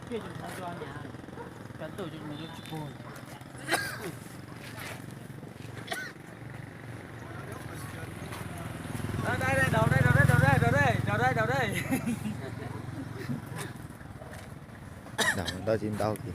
Ntau tsis ntau kis.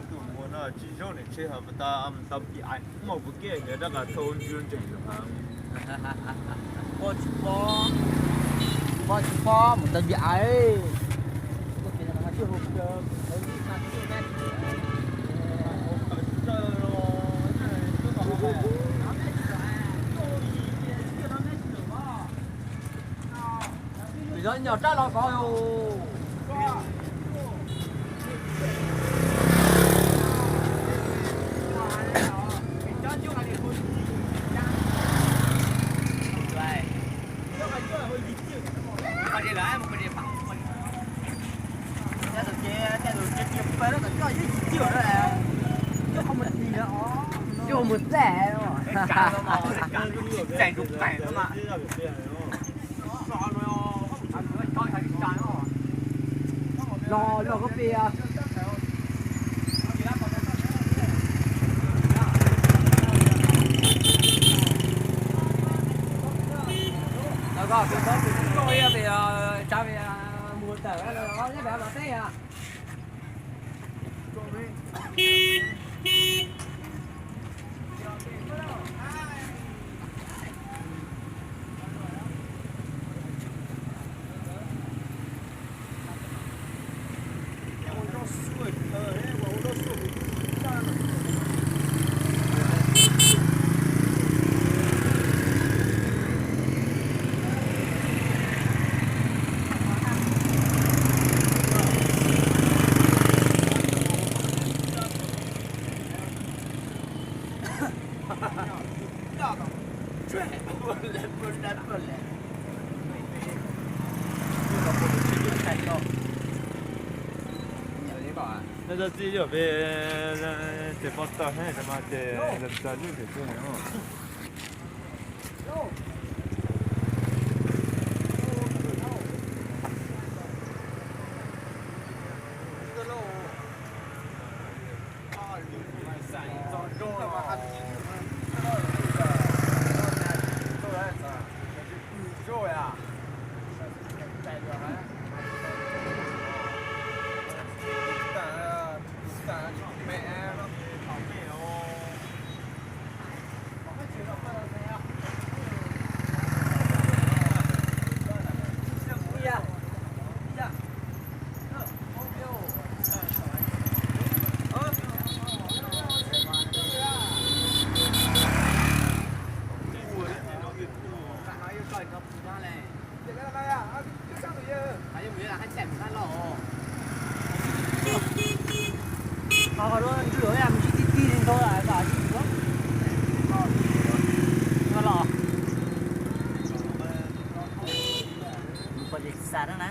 Tus muag no tsis zoo niam tsheb hov pas tas mus tau npi ais, muaj kuv kiag yog dab qas thau ntswg ntseeg lawm. Poj tsis pom, poj tsis pom mus tau npi ais. Pem no nyom rab los kov. Coj mus txaij, txaij tus qaim no mas. Los, los koj pia. Los koj pia, koj pia, tsav pia, mus tawm los, los teb os. Nej txhob txib yog peb ces poj tawg thiab mas ces lawv txawv lub tiam xwb. Mus pom ces xav na.